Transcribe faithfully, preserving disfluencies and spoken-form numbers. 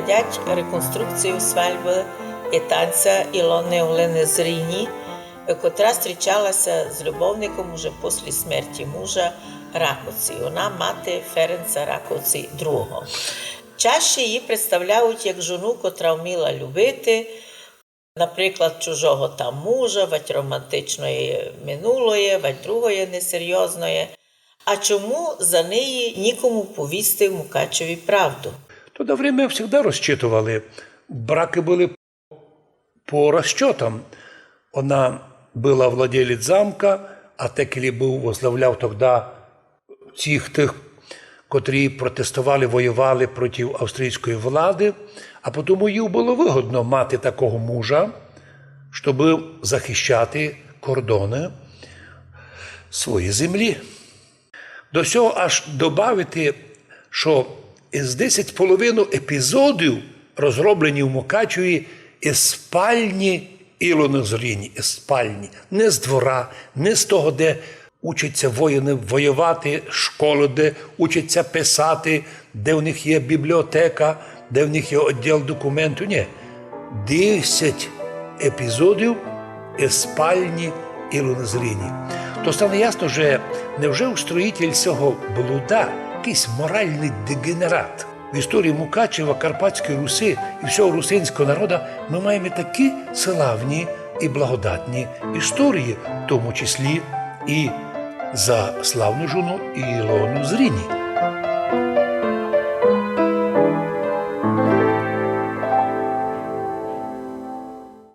Глядять реконструкцію свальбы і танця Ілоны Олены Зріні, котра зустрічала ся з любовником уже після смерті мужа Раковці. Вона мати Ференца Раковці другого. Чаще її представляють як жону, котра вміла любити, наприклад, чужого там мужа, вать романтичноє минулоє, вать другоє несерйозноє. А чому за неї нікому повісти в Мукачеві правду? Тогда время всегда розчитовали. Бракы были по расчётам. Она была владелец замка, а текелі быв, возглавляв тогда всіх тых, котрі протестовали, воювали проти австрійської влади, а потому їй было выгодно мати такого мужа, щоб захищати кордоны своєї землі. До сього аж добавити, што із десять з половиною епізодів розроблені в Мукачеві із спальні Ілоны Зріні, із спальні. Не з двора, не з того, де учать ся воїны воювати, школы, де учать ся писати, де в них є бібліотека, де в них є відділ документів. Ні. Десять епізодів із спальні Ілоны Зріні. То стане ясно, же невже устроїтель сього блуда якыйсь моралный дегенерат? В історії Мукачева, Карпатської Руси і всього русинського народа мы маєме такі славні і благодатні історії, в тому числі і за славну жону Ілону Зріні.